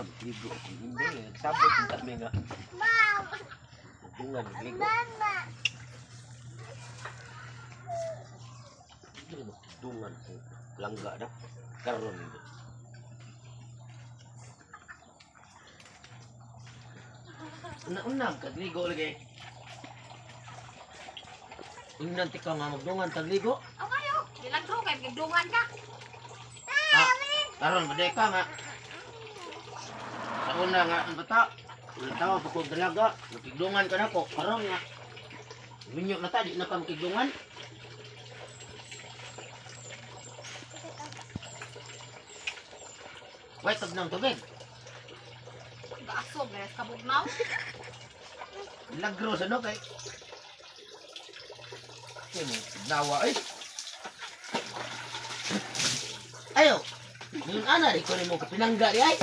Una, magligo ako. Hindi, nagsabot ng kami nga. Dungan, magligo. Hindi mo dungan ko. Langga na. Karon hindi. Una-una, kagligo lagi. Ingnan tika nga magdungan tagligo. Oh, kayo. Dilagro kay gidungan ka. Ah, karon ba ka nga. Sa una nga ang bata, wala tawa pa ko dalaga, makigdungan ka nako, karon nga. Minyo na ta, di na ka makigdungan. Wait, tag ng tubig. Gaasob guys kabugnaw. Lagro sa no kay. Kay mo, nawa eh. Ayo. Ngayon ana di ko nimo kapinangga di ay.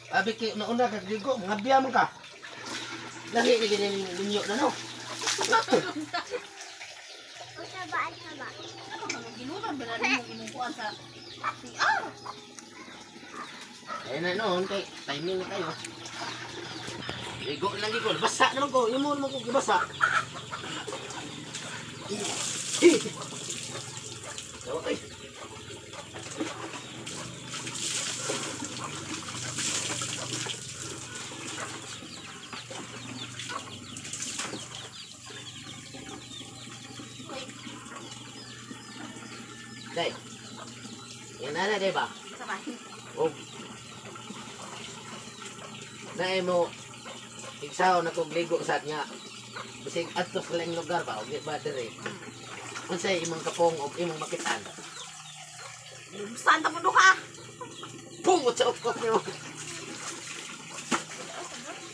Abi kay nauna ka ligo, mga biya man ka. Lahi ni gini linyo na no. Ano ka ginutan ba na nimo imong kuan sa CR? Ayun na noon kay timing na kayo. Ligo lang ligo, basa naman ko, imo naman ko gibasa. Eh. Tawa kay. Day. Yan na na, di ba? Sabay. Og naay mo igsaw na kog ligo sa nga bisig adto sa laing lugar ba og di ba diri, unsay imong kapong og imong makitaan? Saan ta mo ka? Pungot sa ukok nimo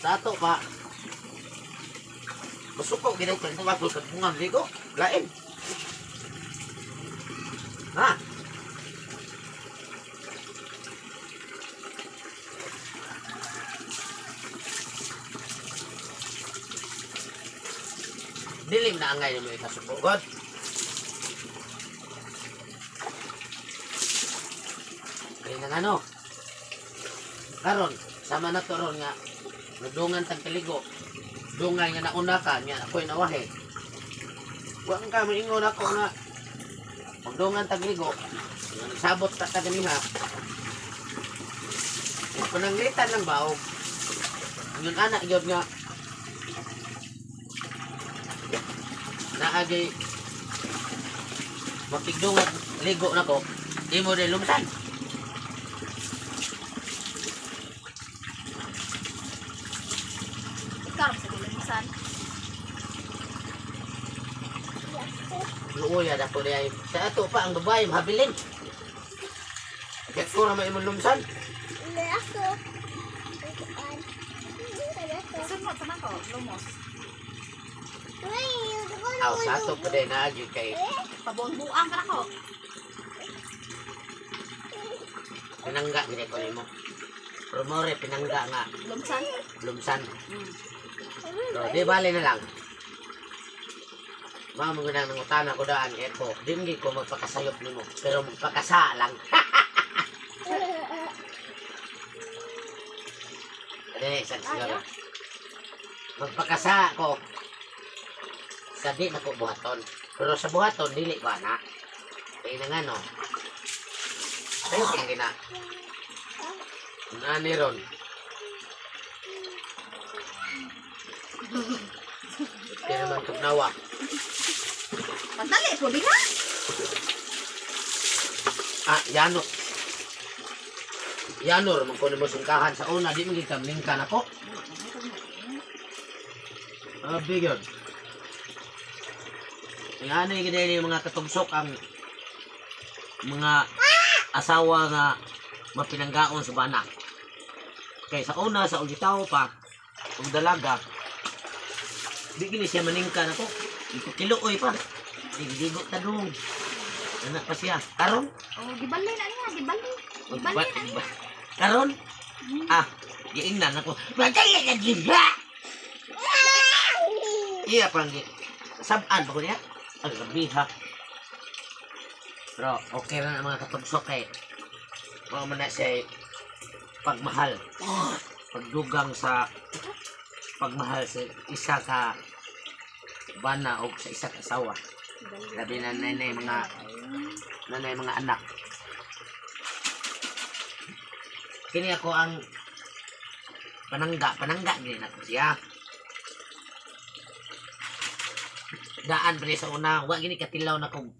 sa ato pa, masuko gid ko kung ako sa bungang ligo lain ha. Dilim na angay nimo ikasuko god. Kaya nga ano, karon sama na to ron nga nagdungan tag kaligo. Dungan nga nauna ka nya ako'y nawahi. Wa man ka moingon ako nga magdungan tag ligo. Nga nagsabot ta ta ganiha. Kung pananglitan lang ba og yun ana gyud nga naagay makigdungan ligo nako imo din lumsan. Ikaw sa gilamisan. Luoya dako diay. Sa ato pa ang babae mahabilin. Kaya ko ra imong lumsan. Saan mo tanan ko? Lumos. Aw sa ato pa din na gyud kay Pabuang-buang ka nako. pinangga gid ko nimo. Rumore pinangga nga Lumsan. lumsan. So, di bale na lang. Mao mo ginang nangutana ko daan kay ko. Di man gid ko magpakasayop nimo, pero magpakasa lang. Dili sa siguro. Magpakasa ko sa di na ko buhaton. Pero sa buhaton dili ko ana. Kay na nga no. Sayo kang gina. Nani ron. Hindi naman tugnawa. Pagdali po di ha. Ah, yano. Yano raman ko nimo singkahan sa una, di man gid ka lingkan ako. Ah, bigyan. Ang ano yung yung mga katugsok ang mga asawa nga mapinanggaon sa bana. Kay sa una, sa ulitaw pa, ug dalaga, di gini siya maningkan ako. Ikiluoy pa. Digo ta dong. Anak pa siya. Karon, Oh, gibali na niya, gibali. Gibali na niya. Karon, ah, giingnan ako. Bagay ka giba. Iya parang gi. Sabaan ba ko niya? Ang gabi ha. Pero okay na ang mga katugsok kay mao man na siya pagmahal. Pagdugang sa pagmahal sa isa ka bana o sa isa ka asawa. Labi na nanay mga anak. Kini ako ang panangga gini nako siya. Daan pre sa una, wa gini katilaw na kog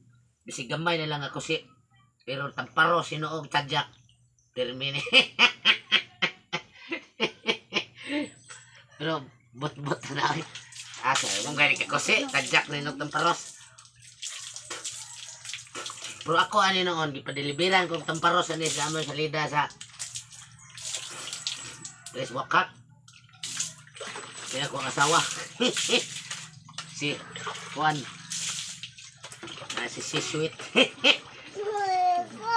bisig gamay na lang ako si pero tamparo sinuog tadyak. Permi ni. Pero but-but na ay. Asa kung gani ka kasi tadyak na inog tamparos. Pero ako ani noon gipadeliveran kog tamparos ani sa among salida sa Tres Wakat. Kaya ko ang asawa. Si Juan. Si Sweet.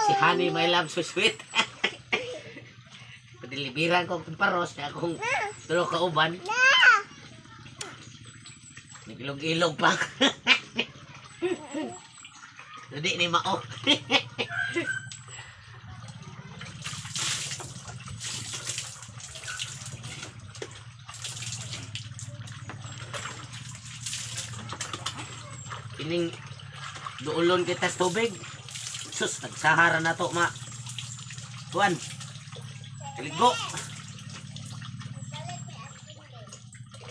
Si Honey, my love, so sweet. Padeliveran ko ang tamparos kaya akong tulo ka uban. Nagilog-ilog pa. Hindi ni mao. Ining duulon kita sa tubig. Sus, nagsahara na to, ma. Tuan. Ligo.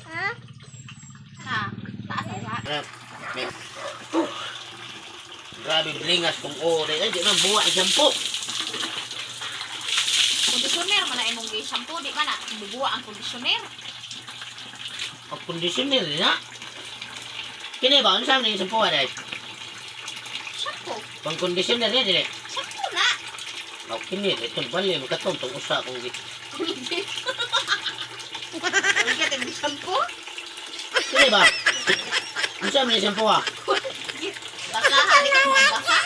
Ha? Taas na. Grabe blingas kung ore. Ay, di man buwa shampoo. Conditioner man na imong gi-shampoo, di ba na? Bubuwa ang conditioner. Ang conditioner na. Kini ba? Ano sa amin yung shampoo ay? Shampoo. Pang conditioner niya dili. Shampoo na. Oh, kini itong bali makatong tong usa kong gi. Colgate imong shampoo? Kini ba? Ano sa amin yung shampoo ah? Baka, hari ka mabasa.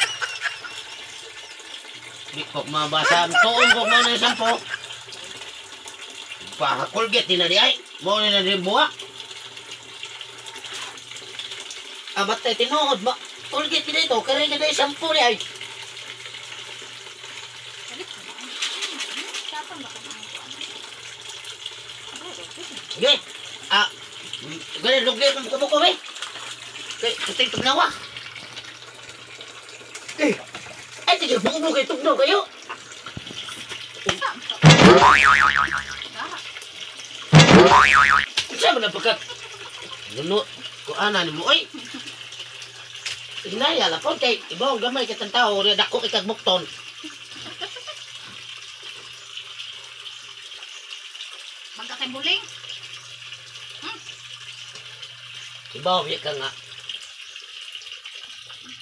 Di ko mabasa. Tuon ko mo na yung shampoo. Baka Colgate din na di ay. Mo na di buwa. Abat ay tinuod ba? Colgate din ito. Kaya ka na yung shampoo ni ay. Sige. Ah, ganun, lugli akong buko-buko eh. Kay, puting tugnawa. Eh, ay, sige, buko-buko kay tugnaw kayo. Saan mo na pagkat? Nuno, kuana ni mo, oy. Hinaya lang po, kay ibaw gamay kitang tao, dako kay kagbukton. Magkakay buling. Ibaw, biya ka nga.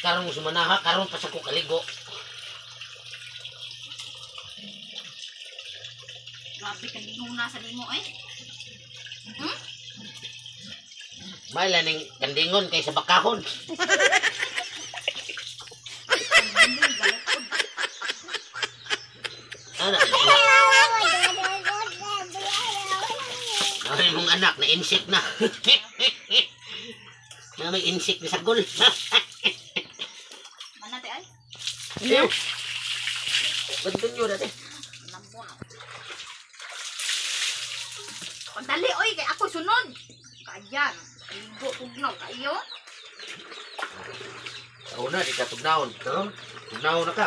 Karon mo sumanaha, karon pa sa ko kaligo. Grabe ka gihuna sa nimo eh. May laning kandingon kay sa bakahon. Ana. Ay, mong anak na insect na. Na may insect na sagol. Manate ay. Ew. Banton nyo dati. Pagdali oy kay ako sunod. Kayan. Ligo tugnaw kayo. Sa una di ka tugnawon. Karon tugnawon na ka.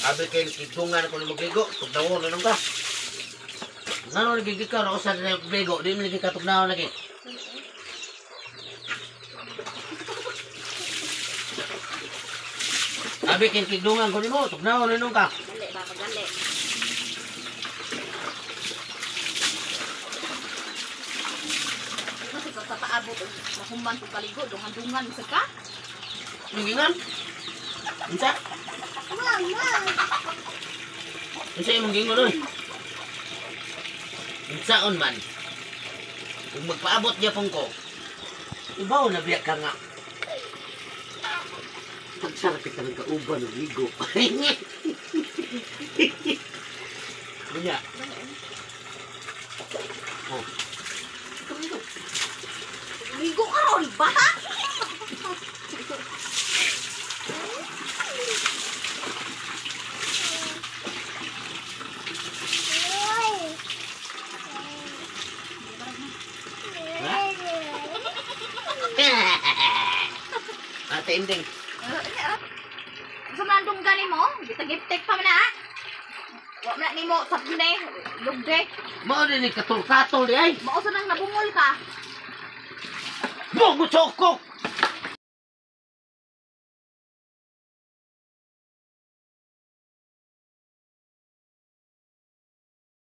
Abi kay kidungan ako ni magligo, tugnawon na nung ka. Ngano lagi ka ra usa na magligo, di man lagi ka tugnawon lagi. Abi kay kidungan ko nimo, tugnawon na nung ka. Dali ba pagdali. Kasi kung papaabot, mahuman kong kaligo, dungan-dungan sa ka. Ngingan? Unsa? Unsa imong gingon oy? Unsaon man? Kung magpaabot gyapon ko, ibaw na biya ka nga. Pagsarap ka ng kauban ng ligo. Unya. Oh. Ligo ka ron ba? Ate Inding. Sa man dunggan nimo, gitagiptek pa man na. Wa man na nimo sabne, lugde. Mao din ni katol-katol di ay. Mao sa nang nabungol ka. Bugusokok!